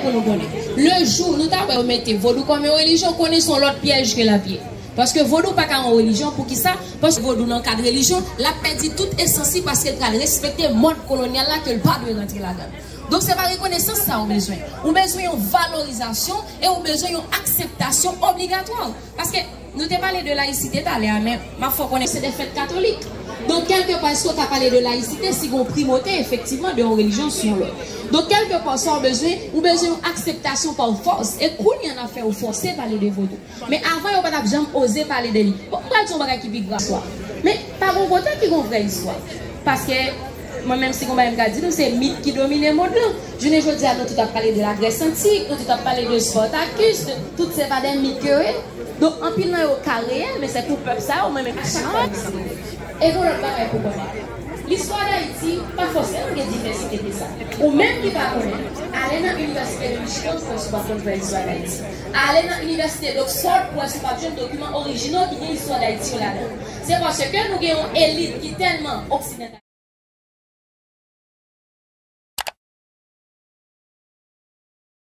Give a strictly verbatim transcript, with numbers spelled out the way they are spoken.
Pou nou konnen. Le jou nou ta wè yo mete vodou kòm yon relijyon, konnen se yon lòt pyèj ke l ap ye. Paske vodou pa ka yon relijyon, poukisa? Paske vodou nan kad relijyon, l ap pèdi tout esans li paske l pral respekte mòd kolonyal la ke l pa dwe rantre ladan l. Donk se pa rekonesans sa ou bezwen. Ou bezwen yon valorizasyon e ou bezwen yon akseptasyon obligatwa. Paske nou te pale de layisite talè a, men m ap fè w konnen se de fèt katolik. Donk kèlkepa, èske w ta pale de layisite si gen yon primòte efektivman de yon relijyon sou yon lòt? Donk kèlkepa, sa w bezwen, ou bezwen yon akseptasyon pa fòs. E kounye a n ap fè yo fòse pale de vodou. Men avan yo pa t ap janm oze pale de li. Bon, m pral di yon bagay ki pi grav istwa. Men pa gen kote ki gen vrè istwa. Paske mwen menm si gen bagay m ka di nou, se mit ki domine mond lan. Jounen jodi a nou tout ap pale de la Grès antik, nou tout ap pale de Spartacus, de, tout se pa de mit ke yo ye. Donk anpil nan yo ka reyèl, men se pou pèp sa yo, mwen menm a chak fwa m esplike. E gen lòt bagay pou konnen. Listwa Dayiti pa fòseman gen divèsite ke sa. Ou menm ki pa konnen, ale nan Inivèsite de Michigan pou wè si w pa konn vrè istwa Dayiti. Ale nan Inivèsite d'Oxford pou wè si w pa jwenn dokiman orijinal ki gen istwa Dayiti yo ladan. Se paske nou gen yon elit ki tèlman oksidantal.